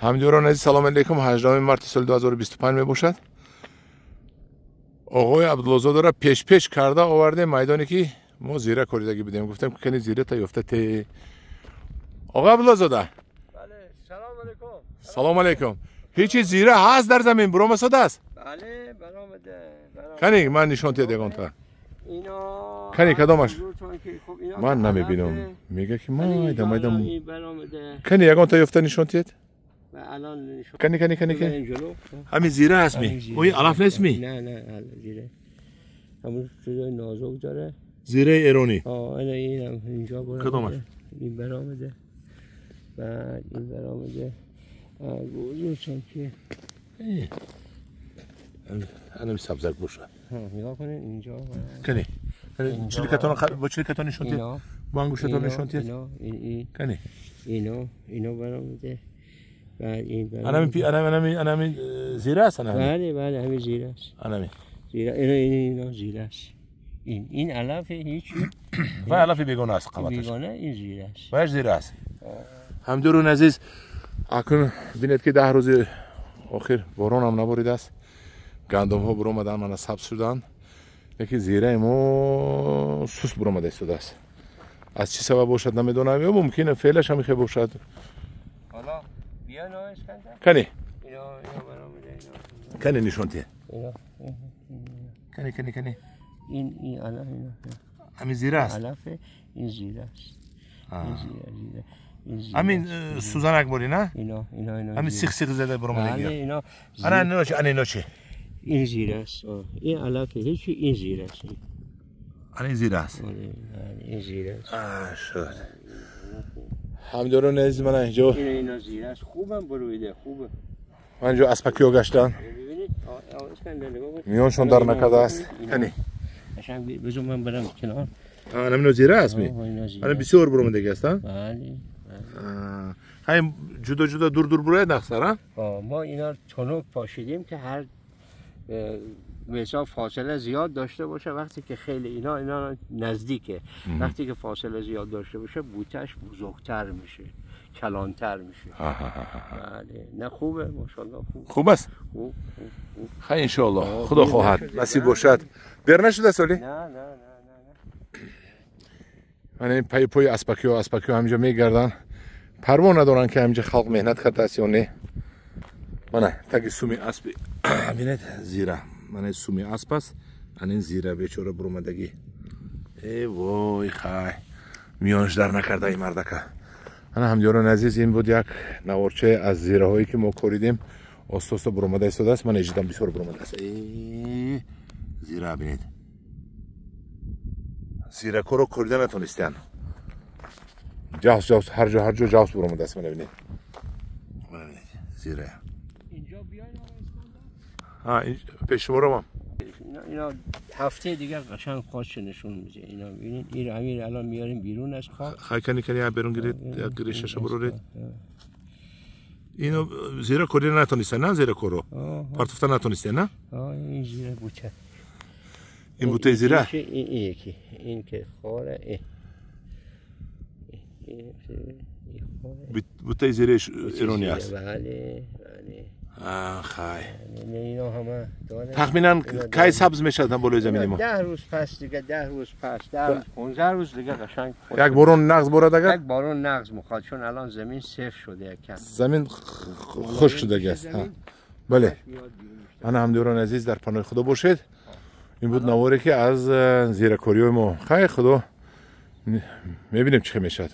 Ҳамдиёрон азиз, салом алейкум. 18 марти соли 2025 мебошад. Оғои Абдуллозодаро пеш-пеш карда овардем майдоне ки мо зира коридагӣ будем. Гуфтем ки кани зира та ёфта те. Оғои Абдуллозода. Бале, салом алейкум. Салом алейкум. Ҳеҷи зира ҳаст дар замин, буромасода аст? Бале, баромаде. Кани ман нишон тиҳад ягонта. اینا Кани кадомаш? حضورتون که خب اینا Ман که намебинам. علفه. Мега ки ولی майда اینجا майда. الان این برآمده Кани ягонта ёфта нишон тиҳед? و الان نشون Кани кани кани кани. ببریم جلو. Ҳамин зира ҳаст ми? همین زیره. Ои алаф нест ми? نه نه زیره همون چیزای نازک داره. Зираи эронӣ. آه اینا اینم اینجا برآمده. کدومش؟ این برآمده. بعد این برآمده. حضورتون که Ҳанами сабзак бошад. ها نگاه کنین اینجا Кани. Кани чиликатон бо чиликатон нишон тиҳед? اینا Бо ангуштатон اینا нишон тиҳед? اینا این این Кани. اینا اینا برآمده. بعد این Анами برآمده. пи анами анами анами зира аст анами. بله بله همین زیره است. Анами. زیره اینا اینا اینا زیره است. این این علف هیچ Ва алафи бегона аст қабаташ. بیگانه این زیره است. Ваяш зира аст. Ҳамдиёрон азиз, акнун бинед ки 10 рӯзи охир боронам наборидааст. Гандумҳо буромаданд, мана сабз шуданд. Лекин зираи мо суст буромада истодааст. Аз чӣ сабаб бошад намедонам, ё мумкин феълаш ҳам хел бошад. حالا بیا اینا اسکندر. Кани, اینا اینا برآمده اینا кани нишон тиҳ. اینا Кани, кани, кани. این این علف اینا Ҳамин зира аст. علف این زیره است. این زیره زیره این زیره Ҳамин است. сӯзанак борӣ на? اینا اینا اینا Ҳамин زیره. сих сих зада بله буромадагия. اینا Ана زیره. ино чи, ана ино чи? این زیره است. آه. این علف هیچ این زیره است. Ана ин зира аст. آره، بله، این زیره است. Шуд. Ҳамдиёрони азиз, мана инҷо اینا اینا زیره است. خوبم برویده خوبه. ман инҷо аспакиҳо гаштанд. ببینید آه، آه، اسکندر نگاه کن. Миёншон дар накардааст. Кани. قشنگ بذار من برم کنار. Анамино зира аст ми? آه، اینا زیره Ана است. бисёр буромадаги аст, а? بله بله. Ҳамин ҷудо ҷудо дур дур бурояд нақсар, а? آه، ما اینا رو تنک پاشیدیم که هر به حساب فاصله زیاد داشته باشه. وقتی که خیلی اینا اینا نزدیکه، وقتی که فاصله زیاد داشته باشه بوتش بزرگتر میشه، کلانتر میشه. بله نه خوبه ماشاءالله خوب. Хуб аст? خوب خوب خوب. Хай, иншоаллоҳ, آه، худо دیر хоҳад نشده. насиб бошад. Дер нашудааст оли? نه نه نه نه نه. Мана ин пайи пои аспакиҳо, аспакиҳо ҳаминҷо мегарданд, парво надоранд ки ҳаминҷо халқ меҳнат кардааст ё не. Мана таги суми аспи бинед зира, мана суми асп аст, ана ин зира бечора буромадагӣ. Э вой, хай, миёнаш дар накарда ин мардака. Ана ҳамдиёрони азиз, ин буд як наворчае аз зираҳое ки мо коридем, оста оста буромада истодааст. Мана иҷидам бисёр буромадааст. Э, зира бинед, зиракоро корида натонистанд. Ҷавс ҷавс ҳар ҷо ҳар ҷо ҷавс буромадааст. Мана бинед, мана бинед зира. اینجا بیاین آقا اسکندر. ҳа, пеш шуморомам. اینا اینا هفته دیگه قشنگ خودش نشون میده. اینا ببینید این امیر الان میاریم بیرون از خاک. Хай, кани, кани, я берун гиред, як решаша буроред. Ино зира корида натонистанд на? Зиракоро آه партофта натонистанд на? آه این زیره بوته. Ин бутаи зира. این این یکی این که خاره این این این خاره. Бутаи зираи эронӣ аст. بله بله. Хай. نه اینا همه داره. Тахминан кай сабз мешавад болои замини мо? 10 روز پس دیگه، 10 روز پس، 10 روز 15 روز دیگه قشنگ خود. Як борон нағз борад агар. یک بارون نغز میخواد چون الان زمین صفر شده یکم. Замин хушк шудаги аст. زمین Бале. میاد بیرون بیشتر. Ана ҳамдиёрони азиз, дар паноҳи худо бошед. Ин буд наворе ки аз зиракориҳои мо. Хай, худо мебинем чӣ хел мешавад.